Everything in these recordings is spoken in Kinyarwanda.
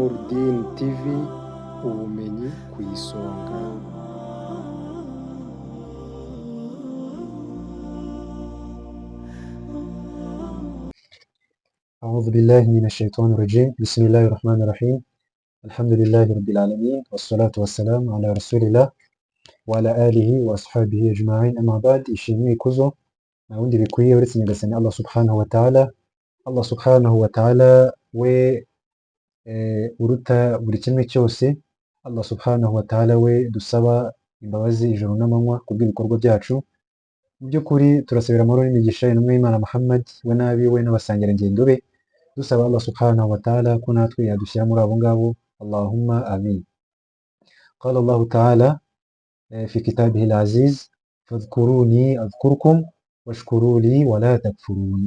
Nurdin TV, ubumenyi ku isonga. أعوذ بالله من الشيطان الرجيم. بسم الله الرحمن الرحيم. الحمد لله رب العالمين، والصلاة والسلام على رسول الله وعلى آله وأصحابه أجمعين، أما بعد. Ishimwe, ikuzo nta wundi bikwiye uretse Nyagasani Allah subhanahu wa ta'ala. Allah subhanahu wa ta'ala we uruta buri kimwe cyose. Allah subhanahu wa ta'ala we dusaba imbabazi ijoro n'amanywa kubw'ibikorwa byacu. Mu by'ukuri turasabira amahoro n'imigisha intumwa y'Imana Muhammad, we n'abiwe n'abasangirangendo be, dusaba Allah subhanahu wa ta'ala ko natwe yadushyira muri abo ngabo. Allahumma amin. قال الله تعالى في كتابه العزيز: فاذكروني أذكركم واشكروا لي ولا تكفرون.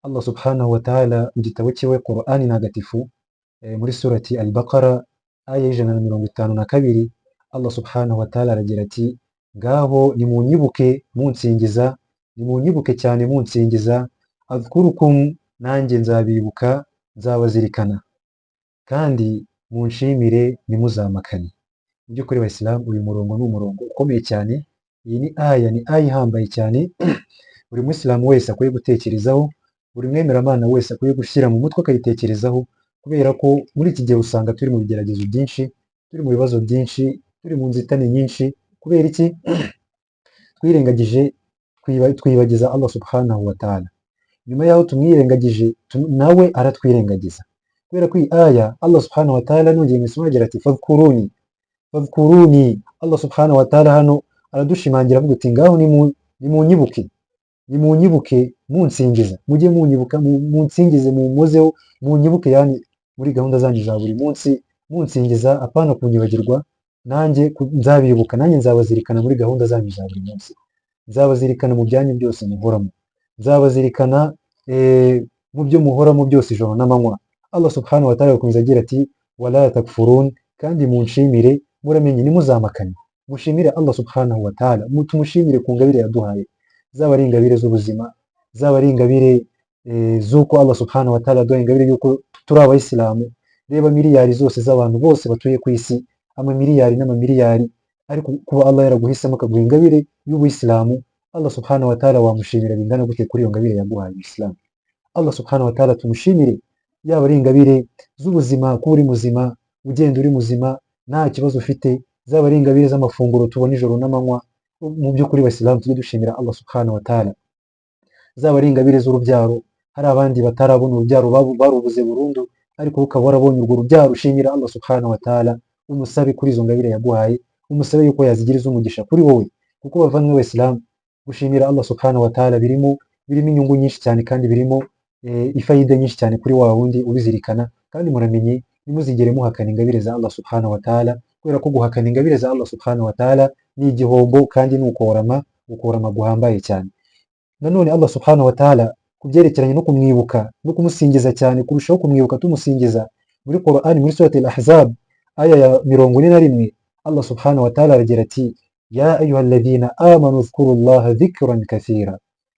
Allah subhanahu wa ta'ala mu gitabo cyiwe Qur'ani ntagatifu, muri surati Al-Baqara, aya y'152, Allah subhanahu wa ta'ala aragira ati: "Ngaho nimunyibuke munsingiza, nimunyibuke cyane munsingiza, adhkurukum, nanjye nzabibuka, nzabazirikana, kandi munshimire ntimuzamakane." Mu by'ukuri bayisilamu, uyu murongo ni umurongo ukomeye cyane. Iyi ni aya ihambaye cyane, buri musilamu wese akwiye gutekerezaho, buri mwemeramana wese akwiye gushyira mu mutwe akayitekerezaho, kubera ko muri iki gihe usanga turi mu bigeragezo byinshi, turi mu bibazo byinshi, turi mu nzitane nyinshi. Kubera iki? Twirengagije, twibagiza Allah subhanahu wa ta'ala. Nyuma y'aho tumwirengagije, nawe aratwirengagiza, kubera ko iyi aya Allah subhanahu wa ta'ala nongeye mu isomo agira ati: "Fadhkuruni, fadhkuruni." Allah subhanahu wa ta'ala hano aradushimangira avuga ati: "Ngaho nimunyibuke, nimunyibuke munsingiza, mujye munyibuka munsingize, mumuzeho, munyibuke, yani muri gahunda zanyu za buri munsi munsingiza, apana kunyibagirwa. Nanjye nzabibuka, nanjye nzabazirikana muri gahunda zanyu za buri munsi, nzabazirikana mu byanyu byose muhoramo, nzabazirikana mu byo muhoramo byose ijoro n'amanywa." Allah subhanahu wa ta'ala akomeza agira ati: "Wala takfurun, kandi munshimire, muramenye ntimuzamakane." Mushimire Allah subhanahu wa ta'ala, tumushimire ku ngabire yaduhaye, zaba ari ingabire z'ubuzima, zaba ari ingabire z'uko Allah subhanahu wa ta'ala yaduhaye ingabire y'uko turi abayisilamu. Reba miliyari zose z'abantu bose batuye ku isi, amamiliyari n'amamiliyari, ariko kuba Allah yaraguhisemo akaguha ingabire y'ubuyisilamu, Allah subhanahu wa ta'ala wamushimira bingana gute kuri iyo ngabire yaguhaye isilamu? Allah subhanahu wa ta'ala tumushimire. Yaba ari ingabire z'ubuzima, kuba uri muzima, ugenda uri muzima, nta kibazo ufite, zaba ari ingabire z'amafunguro tubona ijoro n'amanywa. Mu by'ukuri bayisilamu, tujye dushimira Allah subhanahu wa ta'ala. Zaba ari ingabire z'urubyaro, hari abandi batarabona urubyaro, barubuze burundu, ariko wowe ukaba warabonye urwo rubyaro, ushimira Allah subhanahu wa ta'ala, umusabe kuri izo ngabire yaguhaye, umusabe yuko yazigiriza umugisha kuri wowe. Kuko bavandimwe b'abayisilamu, gushimira Allah subhanahu wa ta'ala birimo inyungu nyinshi cyane, kandi birimo ifayida nyinshi cyane kuri wa wundi ubizirikana. Kandi muramenye ntimuzigere muhakana ingabire za Allah subhanahu wa ta'ala, kubera ko guhakana ingabire za Allah subhanahu wa ta'ala ni igihombo kandi ni ukorama, ukorama guhambaye cyane. Nanone Allah subhanahu wa ta'ala ku byerekeranye no kumwibuka no kumusingiza cyane, kurushaho kumwibuka tumusingiza, muri Qur'an, muri surati Al-Ahzab, aya ya 41, Allah subhanahu wa ta'ala aragira ati: "Ya ayuha alladhina amanu dhkuru llaha dhikran kathira."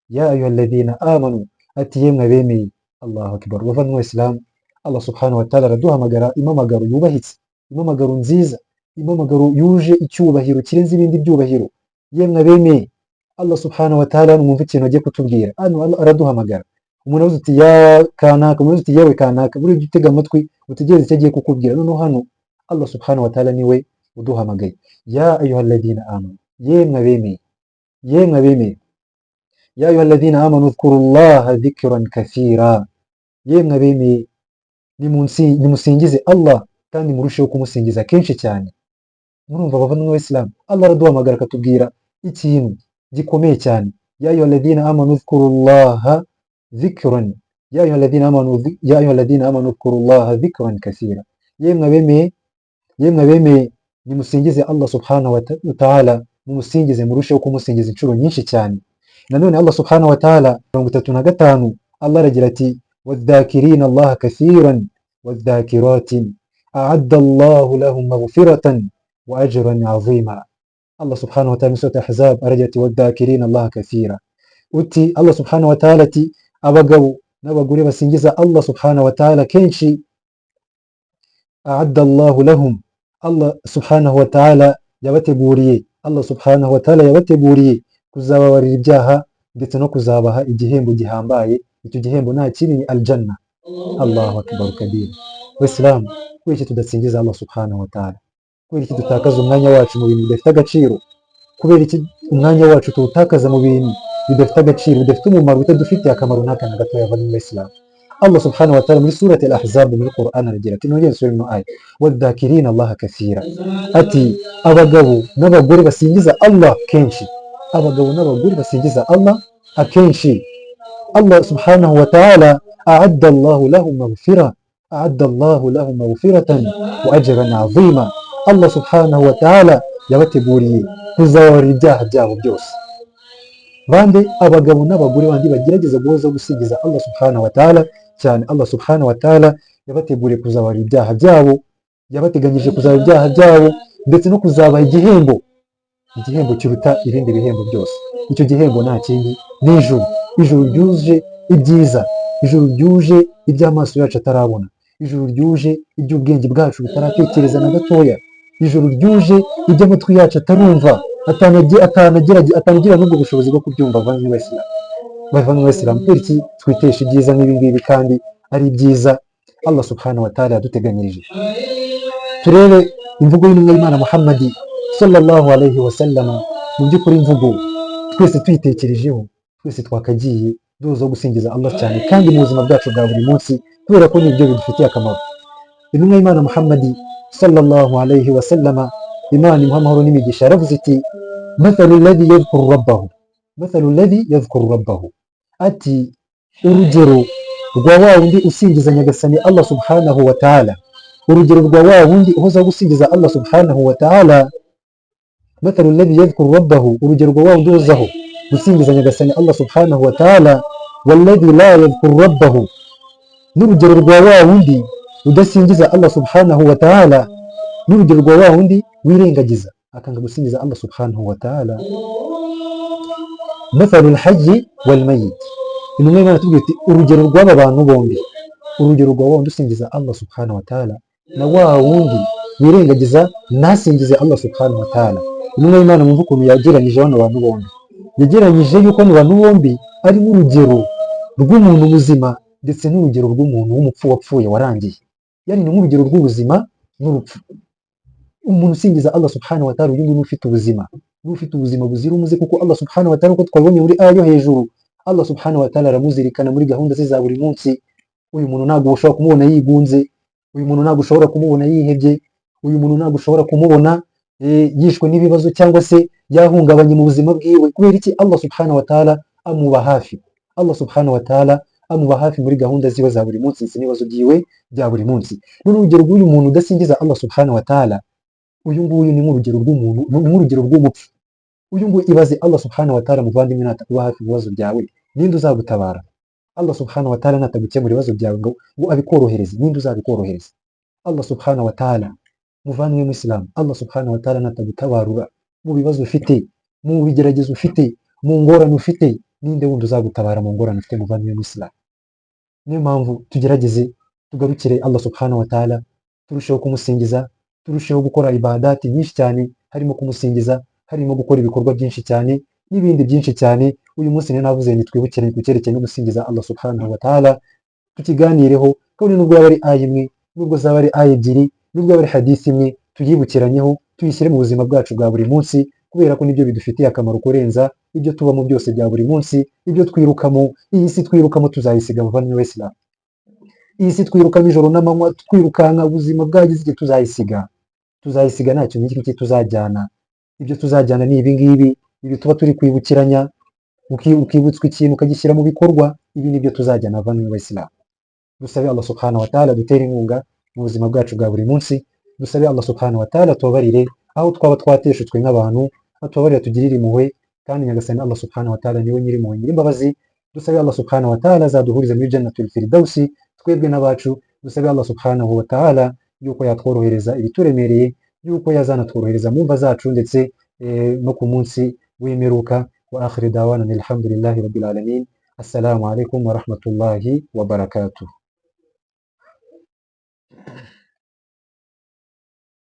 Ya ayuha alladhina amanu, ati: "Yemwe abemeye." Allahu akbar! Bavandimwe Islam, Allah subhanahu wa ta'ala araduhamagara impamagaro yubahitse, impamagaro nziza, impamagaro yuje icyubahiro kirenze ibindi byubahiro: "Yemwe abemeye." Allah subhanahu wa ta'ala, mwumva ikintu agiye kutubwira hano. Allah araduhamagara. Umuntu avuze uti: "Ya kanaka," umuntu avuze uti: "Yewe kanaka," buri ujye utega amatwi utegereze icyo agiye kukubwira. Noneho hano Allah subhanahu wa ta'ala niwe uduhamagaye: "Ya ayuha alladhina amanu," yemwe abemeye, yemwe abemeye. "Ya ayuha alladhina amanu dhkuru llaha dhikran kathira," yemwe abemeye, nimusingize Allah kandi murusheho kumusingiza kenshi cyane. Murumva bavandimwe b'Isilamu, Allah araduhamagara akatubwira ikintu gikomeye cyane: "Ya ayuha alladhina amanu dhkuru llaha dhikran, ya ayuha alladhina amanu, ya ayuha alladhina amanu dhkuru llaha dhikran kathira," yemwe abemeye, yemwe abemeye, nimusingize Allah subhanahu wa ta'ala, mumusingize, murusheho kumusingiza inshuro nyinshi cyane. Nanone Allah subhanahu wa ta'ala, 35, Allah aragira ati: "Wadhakirina allaha kathiran wadhakiratin a'adda Allahu lahum maghfiratan wa ajran 'azima." Allah subhanahu wa ta'ala muri surati Ahzab aragira ati: "Wadhakirina allaha kathira," uti Allah subhanahu wa ta'ala ati: "Abagabo n'abagore basingiza Allah subhanahu wa ta'ala kenshi." A'adda Allahu lahum, Allah subhanahu wa ta'ala yabateguriye, Allah subhanahu wa ta'ala yabateguriye kuzababarira ibyaha ndetse no kuzabaha igihembo gihambaye. Icyo gihembo nta kindi, ni aljanna. Allahu akbar kabir. Waislamu, kubera iki tudasingiza Allah subhanahu wa ta'ala? Kubera iki dutakaza umwanya wacu mu bintu bidafite agaciro? Kubera iki umwanya wacu tuwutakaza mu bintu bidafite agaciro, bidafite umumaro, bitadufitiye akamaro n'aka na gatoya? Bavandimwe Islam, Allah subhanahu wa ta'ala muri surati al-Ahzab muri Quran aragira ati, nongere nsubire mu aya, wadhakirina Allah kathira, ati abagabo n'abagore basingiza Allah kenshi, abagabo n'abagore basingiza Allah akenshi, Allah subhanahu wa ta'ala a'adda Allahu lahum maghfira, a'adda Allahu lahum maghfiratan wa ajran 'azima. Allah subhanahu wa ta'ala yabateguriye kuzababarira ibyaha byabo byose. Bande? Abagabo n'abagore bandi bagerageza guhoza gusingiza Allah subhanahu wa ta'ala cyane. Allah subhanahu wa ta'ala yabateguriye kuzabarira ibyaha byabo, yabateganyije kuzaba ibyaha byabo ndetse no kuzabaha igihembo, igihembo kiruta ibindi bihembo byose. Icyo gihembo nta kindi, ni ijuru, ijuru ryuje ibyiza, ijuru ryuje iby'amaso yacu atarabona, ijuru ryuje iby'ubwenge bwacu butaratekereza na gatoya, ijuru ryuje iby'amatwi yacu atarumva, atanagira n'ubwo bushobozi bwo kubyumva. Bavandimwe b'Isilamu, bavandimwe b'Isilamu, kubera iki twitesha ibyiza nk'ibi ngibi kandi ari ibyiza Allah subhanahu wa ta'ala yaduteganyirije? Turebe imvugo y'intumwa y'Imana Muhammadi sallallahu alayhi wa sallama. Mu by'ukuri imvugo twese tuyitekerejeho, twese twakagiye duhozaho gusingiza Allah cyane kandi mu buzima bwacu bwa buri munsi, kubera ko nibyo bidufitiye akamaro. Intumwa y'Imana Muhammadi sallallahu alayhi wa sallama, Imana imuha amahoro n'imigisha, yaravuze iti: mathalu alladhi yadhkuru rabbahu, mathalu alladhi yadhkuru rabbahu, ati urugero rwa wa wundi usingiza Nyagasani Allah subhanahu wa ta'ala, urugero rwa wa wundi uhozaho gusingiza Allah subhanahu wa ta'ala, mathalu alladhi yadhkuru rabbahu, urugero rwa wa wundi uhozaho gusingiza Nyagasani Allah subhanahu wa ta'ala, walladhi la yadhkuru rabbahu, n'urugero rwa wa wundi udasingiza Allah subhanahu wa ta'ala, n'urugero rwa wa wundi wirengagiza akanga gusingiza Allah subhanahu wa ta'ala, mathalu alhayyi wal mayyit. Intumwa y'Imana itubwira iti urugero rw'aba bantu bombi, urugero rwa wa wundi usingiza Allah subhanahu wa ta'ala na wa wundi wirengagiza ntasingize Allah subhanahu wa ta'ala. Intumwa y'Imana, mwumva ukuntu yagereranyije bano bantu bombi. Yagereranyije yuko bano bantu bombi ari nk'urugero rw'umuntu muzima ndetse n'urugero rw'umuntu w'umupfu wapfuye warangiye. Yani ni nk'urugero rw'ubuzima n'urupfu. Umuntu usingiza Allah subhanahu wa ta'ala, uyu nguyu ufite ubuzima, n'ufite ubuzima buzira umuze, kuko Allah subhanahu wa ta'ala, uko twabibonye muri aya yo hejuru, Allah subhanahu wa ta'ala aramuzirikana muri gahunda ze za buri munsi. Uyu muntu ntabwo ushobora kumubona yigunze, uyu muntu ntabwo ushobora kumubona yihebye, uyu muntu ntabwo ushobora kumubona yishwe n'ibibazo cyangwa se yahungabanye mu buzima bwiwe. Kubera iki? Allah subhanahu wa ta'ala amuba hafi. Allah subhanahu wa ta'ala amuba hafi muri gahunda ziwe za buri munsi ndetse n'ibibazo byiwe bya buri munsi. None urugero rw'uyu muntu udasingiza Allah subhanahu wa ta'ala, uyu nguyu ni nk'urugero rw'umuntu, ni nk'urugero rw'umupfu uyu nguyu. Ibaze, Allah subhanahu wa ta'ala, muvandimwe, natakuba hafi mu bibazo byawe, ninde uzagutabara? Allah subhanahu wa ta'ala natagukemura ibibazo byawe ngo abikorohereze, ninde uzabikorohereza? Allah subhanahu wa ta'ala, muvandimwe w'Isilamu, Allah subhanahu wa ta'ala natagutabarura mu bibazo ufite, mu bigeragezo ufite, mu ngorane ufite, ninde wundi uzagutabara mu ngorane ufite, muvandimwe w'Isilamu? Niyo mpamvu tugerageze tugarukire Allah subhanahu wa ta'ala, turusheho kumusingiza, turusheho gukora ibadati nyinshi cyane, harimo kumusingiza, harimo gukora ibikorwa byinshi cyane n'ibindi byinshi cyane. Uyu munsi niyo navuze ni twibukire ku cyerekeye no gusingiza Allah subhanahu wa ta'ala, tukiganireho, kabone nubwo yaba ari aya imwe, nubwo zaba ari aya ebyiri, nubwo yaba ari hadisi imwe, tuyibukiranyeho, tuyishyire mu buzima bwacu bwa buri munsi, kubera ko nibyo bidufitiye akamaro kurenza ibyo tubamo byose bya buri munsi, ibyo twirukamo. Iyi si twirukamo tuzayisiga, muvandimwe w'Isilamu. Iyi si twirukamo ijoro n'amanywa, twirukanka ubuzima bwagize igihe, tuzayisiga, tuzayisiga. Nta kintu n'iki tuzajyana. Ibyo tuzajyana ni ibi ngibi, ibi tuba turi kwibukiranya, ukibutswa ikintu ukagishyira mu bikorwa. Ibi ni byo tuzajyana, bavandimwe b'Abayisilamu. Dusabe Allah subhanahu wa ta'ala dutere inkunga mu buzima bwacu bwa buri munsi. Dusabe Allah subhanahu wa ta'ala tubabarire aho twaba twateshutswe nk'abantu, atubabarire, tugirire impuhwe. Kandi Nyagasani Allah subhanahu wa ta'ala niwe nyiri impuhwe, nyir'imbabazi. Dusabe Allah subhanahu wa ta'ala azaduhurize muri jannatul firdausi, twebwe n'abacu. Dusabe Allah subhanahu wa ta'ala yuko yatworohereza ibituremereye, yuko yazanatworohereza mu mva zacu ndetse no ku munsi w'imperuka. Wa akhiri dawana alhamdulillahi rabbil alamin. Assalamu alaikum wa rahmatullahi wa barakatuh.